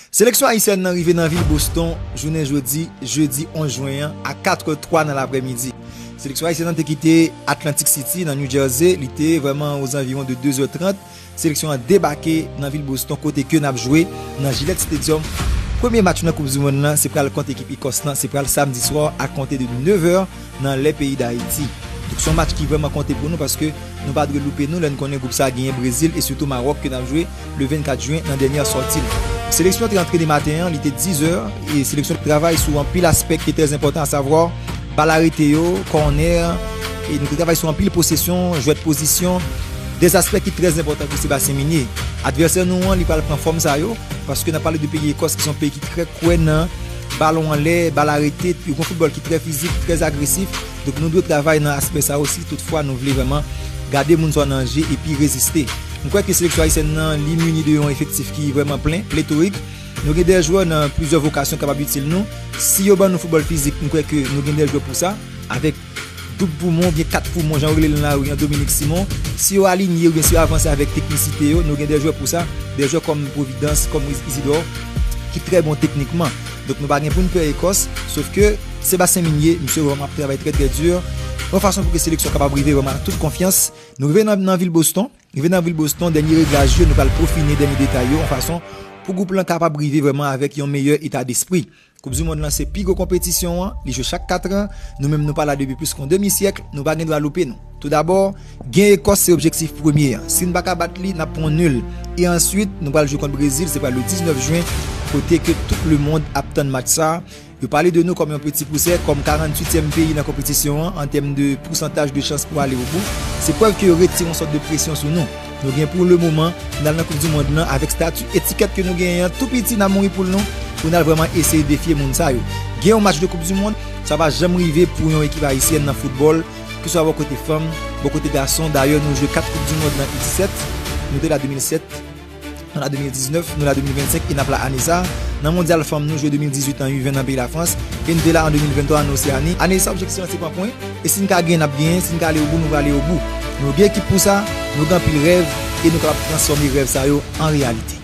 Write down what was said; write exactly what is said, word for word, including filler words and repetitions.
Seleksyon ayisyèn nan rive nan vil Boston jounen jodi, jedi onz jen an, a katrè twa nan laprèmidi. Seleksyon ayisyèn nan te kite Atlantic City nan New Jersey, li te vrèman ozanviwon de de zè trant. Seleksyon an debake nan vil Boston kote ke n ap jwe nan Gillette Stadium. Premye match nan Koup di Mond lan se pral kont ekip Ekòs lan, se pral samdi swa a konte de nèf è nan lè peyi Dayiti. Donk se yon match ki vrèman konte pou nou paske nou pa dwe loupe nou lè n konnen gwoup sa a genyen Brezil e sitou Mawòk ke n ap jwe le vennkat jen nan dènye sòti l. Seleksyon te antre de maten an, li te diz è, e seleksyon te travay sou anpil aspè ki te trè enpòtan, asavwa bal arete yo, kònè, e nou te travay sou anpil posesyon, jwèt pozisyon, de aspè ki trè enpòtan pou Sebastien Migné. Advèsè nou an, li pral pran fòm sa yo, paske n ap pale de peyi Ekòs ki se yon peyi ki trè kwè nan balon anlè, bal arete, yo gen yon foutbòl ki trè fizik, trè agresif. Donk nou dwe travay nan aspè sa yo si toutfwa nou vle vrèman gade moun sa yo nan je epi reziste. M kwè ke seleksyon ayisyèn nan li mini de yon efektif ki vrèman plen, pletorik. Nou gen de jwè nan plizyè vokasyon kapab itil nou. Si yo ban nou foutbòl fizik, m kwè ke nou gen de jwè pou sa, avèk doub poumon oubyen kat poumon, jan yo rele l nan lari an, Dominique Simon. Si yo alinye oubyen si yo avanse avèk teknisite yo, nou gen de jwè pou sa, de jwè kòm Providence, kòm Isidore, ki trè bon teknikman. Donk nou pa gen pou n pè Ekòs, sof ke Sebastien Migné, misye vrèman ap travay trè trè di, yon fason pou ke seleksyon kapab rive vrèman ak tout konfyans. Nou rive nan, nan vil Boston, rive nan vil Boston, dènye reglaj yo, nou pral pwofine dènye detay yo, yon fason pou gwoup lan kapab rive vrèman avèk yon meyè eta despri. Koup di Mond lan se pi gwo konpetisyon an, li jwe chak kat an, nou menm nou pa la depi plis ke yon demi syèk, nou pa gen dwa loupe nou. Toudabò, gen Ekòs se objektif premye an. Si n pa ka bat li, n ap pran yon nil. E answit, nou pral jwe kont Brezil, se pral le diznèf jen, kote ke tout lemonn ap tann match sa. Yo pale de nou kòm yon peti pousè, kòm karanntuityèm peyi nan konpetisyon an, an tèm de pousantaj de chans pou ale obou. Se prèv ke yo retire yon sòt de presyon sou nou. Nou gen pou le moman, n al nan Koup di Mond lan avèk stati etikèt ke nou genyen an, tou piti n a mouri poul nou, pou n al vrèman eseye defye moun sa yo. Gen yon match de Koup di Mond, sa pa janm rive pou yon ekip ayisyèn nan foutbòl, keswa bò kote fanm, bò kote gason. Dayè, nou jwe kat Koup di Mond nan U disèt, nou te la de mil sèt, nou la de mil diznèf, nou la de mil vennsenk, e n ap la ane sa. Nan Mondyal Fanm, nou jwe de mil dizuit an U ven nan peyi Lafrans, e n te la an de mil venntwa an Oseyani. Ane sa, objektif lan se pran pwen, e si n ka genyen, n ap genyen, si n ka ale obou, nou prale obou. Nou gen ekip pou sa, nou gen anpil rèv, e nou kapab transfòme rèv sa yo an reyalite.